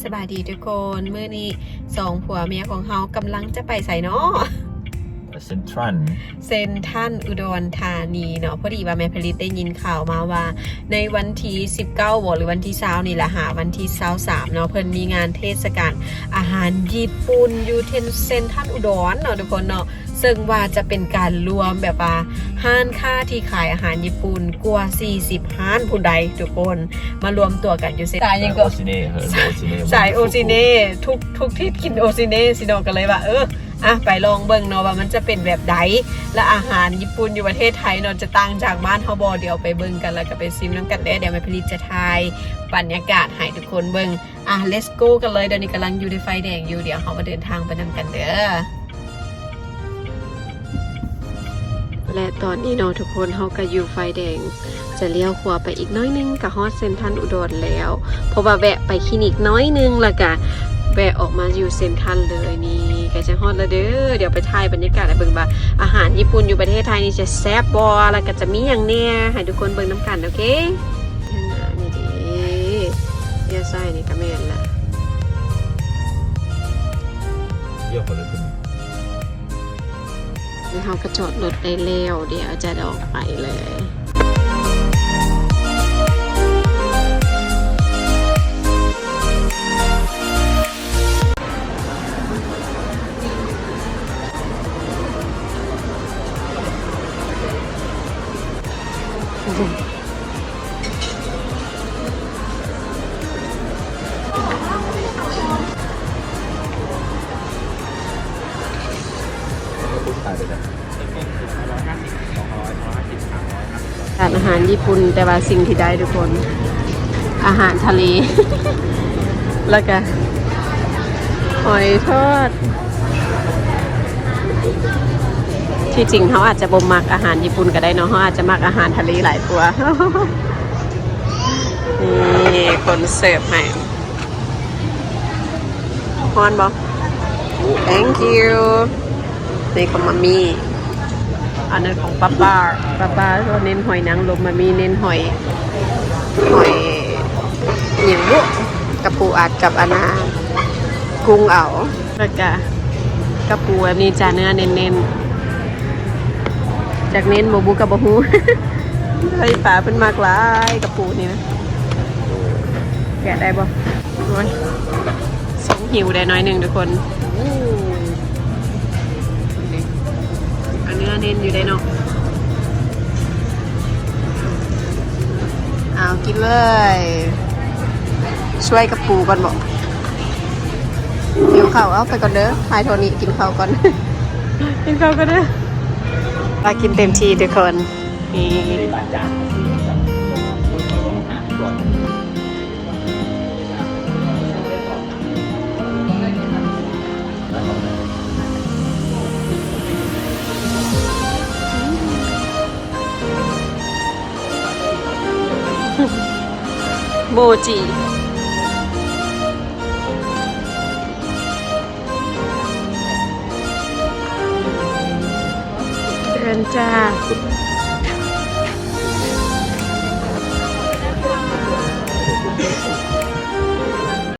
ສະບາຍດີທຸກຄົນ ມື້ນີ້ສອງຜົວເມຍຂອງເຮົາກຳລັງຈະໄປໃສເນາະ? ໄປເຊັນທຣັນ ເຊັນທຣັນອຸດອນທານີເນາະ. ພໍດີວ່າແມ່ຜະລິດໄດ້ຍິນຂ່າວມາວ່າ ໃນວັນທີສິບເກົ້າບໍ ຫຼືວັນທີຊາວນີ້ແຫຼະ ຫາວັນທີຊາວສາມເນາະ ເພິ່ນມີງານເທດສະການອາຫານຍີ່ປຸ່ນຢູ່ເຊັນ ເຊັນທຣັນອຸດອນເນາະທຸກຄົນເນາະ. ເຊິ່ງວ່າຈະເປັນການລວມແບບວ່າຮ້ານຄ້າທີ່ຂາຍອາຫານຍີ່ປຸ່ນກວ່າສີ່ສິບຮ້ານພຸ້ນໃດ໋ທຸກຄົນ ມາລວມຕົວກັນຢູ່ເຊັນ ສາຍຫຍັງກໍ ສາຍໂອຊິເນ ເອີ ສາຍໂອຊິເນ ສາຍໂອຊິເນ ທຸກ ທຸກທິດກິນໂອຊິເນຊິເນາະ. ກໍເລີຍວ່າ ເອີ ອ່ະ ໄປລອງເບິ່ງເນາະວ່າມັນຈະເປັນແບບໃດ ແລະອາຫານຍີ່ປຸ່ນຢູ່ປະເທດໄທເນາະ ຈະຕ່າງຈາກບ້ານເຮົາບໍ່? ດຽວໄປເບິ່ງກັນ ແລ້ວກໍໄປຊິມນຳກັນເດີ້. ດຽວແມ່ຜະລິດຈະຖ່າຍບັນຍາກາດໃຫ້ທຸກຄົນເບິ່ງ. ອ່ະ let's go ກັນເລີຍ. ດຽວນີ້ກຳລັງຢູ່ໃນໄຟແດງຢູ່ ດຽວເຮົາມາເດີນທາງໄປນຳກັນເດີ້. ແລະຕອນນີ້ເນາະທຸກຄົນ ເຮົາກໍຢູ່ໄຟແດງ ຈະລ້ຽວຂວາໄປອີກໜ້ອຍໜຶ່ງກໍຮອດເຊັນທຣັນອຸດອນແລ້ວ ເພາະວ່າແວະໄປຄລີນິກໜ້ອຍໜຶ່ງ ແລ້ວກໍແວະອອກມາຢູ່ເຊັນທຣັນເລີຍ. ນີ້ໃກ້ຈະຮອດແລ້ວເດີ້ ດຽວໄປຖ່າຍບັນຍາກາດໃຫ້ເບິ່ງວ່າອາຫານຍີ່ປຸ່ນຢູ່ປະເທດໄທນີ້ຈະແຊບບໍ່ ແລ້ວກໍຈະມີຫຍັງແດ່ ໃຫ້ທຸກຄົນເບິ່ງນຳກັນ ໂອເຄ. ທາງໜ້ານີ້ເດ້ ລ້ຽວຊ້າຍນີ້ກໍແມ່ນລະ ລ້ຽວເຂົ້າເລີຍ ເຮົາກໍຈອດລົດໄດ້ແລ້ວ ດຽວຈະອອກໄປເລີຍ. ຮ້ານອາຫານຍີ່ປຸ່ນ ແຕ່ວ່າສິ່ງທີ່ໄດ້ທຸກຄົນ ອາຫານທະເລ ແລ້ວກະຫອຍທອດ. ທີ່ຈິງເຮົາອາດຈະບໍ່ມັກອາຫານຍີ່ປຸ່ນກໍໄດ້ເນາະ ເຮົາອາດຈະມັກອາຫານທະເລຫຼາຍກວ່າ. ນີ້ຄົນເສີບໃຫ້. ຮ້ອນບໍ່? Thank you. ນີ້ຂອງມາມີ ອັນນັ້ນຂອງປ້າປ້າ ປ້າປ້າກໍເນັ້ນຫອຍນາງລົມ ມາມີເນັ້ນຫອຍ ຫອຍຫຍັງບຸ ກະປູອັດກັບອັນນ່າ ກຸ້ງເອົາ ແລ້ວກະກະປູແບບນີ້ຈ້າ ເນື້ອເນັ້ນໆ ຈັກເນັ້ນບໍ່ບຸກໍບໍ່ຮູ້. ເຮີ້ຍ ປ້າເພິ່ນມັກຫຼາຍກະປູນີ້ນະ ແກະໄດ້ບໍ່? ໂອ້ຍ ຊົງຫິວໄດ້ໜ້ອຍໜຶ່ງທຸກຄົນ. ອັນເນື້ອເນັ້ນຢູ່ເດ້ເນາະ. ເອົາ ກິນເລີຍ. ຊ່ວຍກະປູກ່ອນບໍ? ຫິວເຂົ້າ. ເອົາ ໄປກ່ອນເດີ ຖ່າຍໂທນີ້ ກິນເຂົ້າກ່ອນ ກິນເຂົ້າກ່ອນເດີ. ມາກິນເຕັມທີ່ທຸກຄົນ. ນີ້ ໂມຈິ ເດີນຈ້າ.